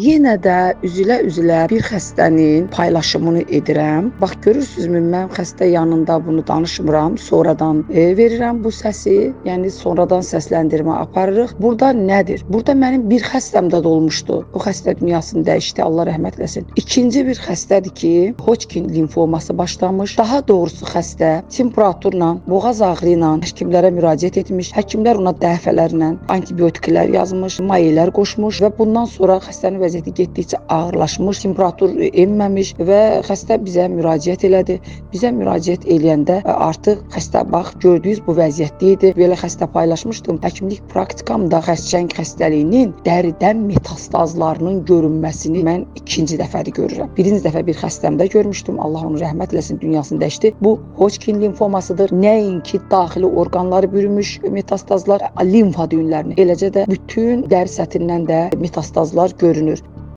Yenə də üzülə-üzülə bir xəstənin paylaşımını edirəm. Bax görürsünüzmü, mən xəstə yanında bunu danışmıram, sonradan verirəm bu səsi, yəni sonradan səsləndirmə aparırıq. Burada nədir? Burada mənim bir xəstəm də dolmuşdu. O xəstə dünyasını dəyişdi, Allah rəhmət eləsin. İkinci bir xəstədir ki, Hodgkin limfoması başlamış. Daha doğrusu xəstə temperaturla, boğaz ağrı ilə həkimlərə müraciət etmiş. Həkimlər ona dəfələrlə antibiotiklər yazmış, mayələr qoşmuş və bundan sonra xəstənin vəziyyəti getdikcə ağırlaşmış, temperatur enməmiş və xəstə bizə müraciət elədi. Bizə müraciət eləyəndə artıq xəstə bax gördüyünüz bu vəziyyətdə idi. Belə xəstə paylaşmışdım. Həkimlik praktikamda xərçəng xəstəliyinin dəridən metastazlarının görünməsini mən ikinci dəfədir görürəm. Birinci dəfə bir xəstəmdə görmüşdüm. Allah onu rəhmət eləsin, dünyasını dəyişdi. Bu Hodgkin limfomasıdır. Nəinki daxili orqanları bürümüş metastazlar, limfa düyünlərini, eləcə də bütün dəri səthindən də metastazlar görünür.